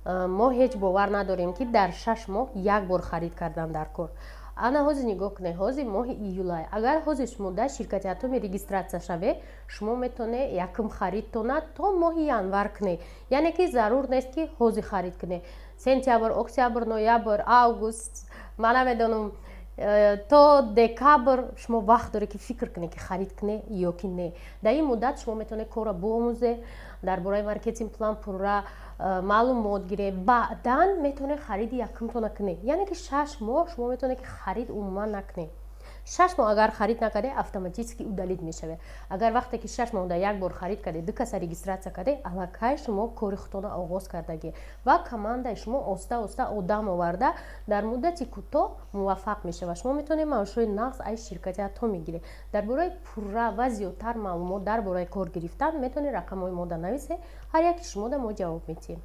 Мо ҳеҷ бовар надорем, ки дар 6 моҳ як бор харид кардан дар кор. Ана ҳозир нигоҳ кунед, ҳозир моҳи июлай. Агар ҳозир шумо дар ширкати Атоми регистрация шавед, шумо метавонед якум харидтона то моҳи январ кунед. Яъне ки зарур нест, ки ҳозир харид кунед. Сентябр, октябр, ноябр, август, ман намедонам, то декабр шумо вақт доред, ки фикр кунед, ки харид кунед ё ки не. Дар ин муддат шумо метавонед корро биомӯзед, дар бораи маркетинг план пурра маълумот гиред, баъдан метавонед хариди якумтона кунед. Яъне ки 6 моҳ шумо метавонед, ки харид умуман накунед. 6 моҳ агар харид накардед, автоматически удалить мешавед. Агар вақте ки 6 моҳ дар як бор харид кардед, ду каса регистрация кардед, аллакай шумо кори худтонро оғоз кардагӣ ва командаи шумо оста оста одам оварда, дар муддати кӯтоҳ муваффақ мешавад. Шумо метавонед маошҳои нағз аз ширкати Атоми гиред. Дар бораи пурра ва зиёдтар маълумот дар бораи кор гирифтан метавонед рақамҳои мода нависед. Ҳар яки шумода мо ҷавоб медиҳем.